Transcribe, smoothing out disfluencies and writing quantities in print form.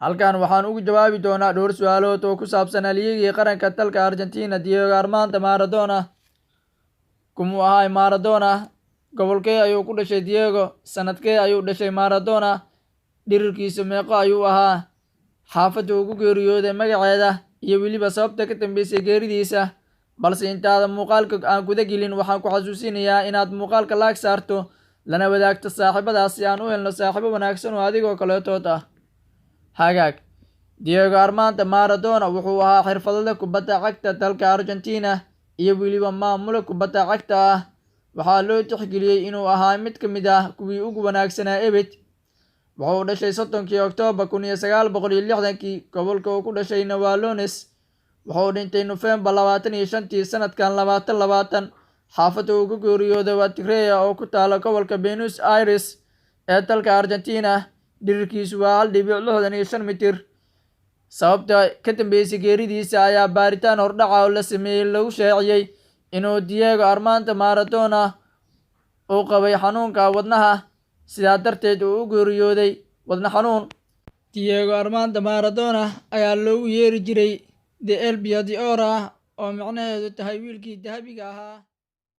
Halkan waxaan ugu jawaabi doonaa dhowr su'aalood oo ku saabsan halyeygii qaranka dalka Argentina, Diego Armando Maradona. Kumuu ahaa Maradona? Gobolkee ayuu ku dhashay Diego? Sanadkee ayuu dhashay Maradona? Dhirirkiisu meeqo ayuu ahaa? Xaafadda uu ku geeriyooday magaceeda iyo weliba sababta ka dambeysay geeridiisa. Balse intaada muuqaalka aan guda gelin, waxaan ku xasuusinayaa inaad muuqaalka like saarto, lana wadaagto saaxiibadaas, si aan u helno saaxiibo wanaagsan oo adigoo kaleetood ah. Hagaag, Diego Armando Maradona wuxuu ahaa xirfadle kubadda cagta dalka Argentina iyo weliba maamule kubadda cagta ah. Waxaa loo tixgeliyey inuu ahaa mid ka mid ah kuwii ugu wanaagsanaa ebed. Wuxuu dhashay 30-kii Oktoobar 1960-kii, gobolka uu ku dhashayna waa Lones. Wuxuu dhintay Nofembar 25-tii sanadkan 2020. Xaafadda uu ku geeriyooday waa Tigreya oo ku taala gobolka Buenos Aires ee dalka Argentina. Dhirirkiisu waa 1.65 mitir. Sababta ka dambeysay geeridiisa ayaa baaritaan hordhaca oo la sameeyey lagu shaaciyey inuu Diego Armando Maradona uu qabay xanuunka wadnaha, sidaa darteed uu u geeriyooday wadna xanuun. Diego Armando Maradona ayaa loogu yeeri jiray The El Pibe de Oro, oo micnaheedu tahay wiilkii dahabiga ahaa.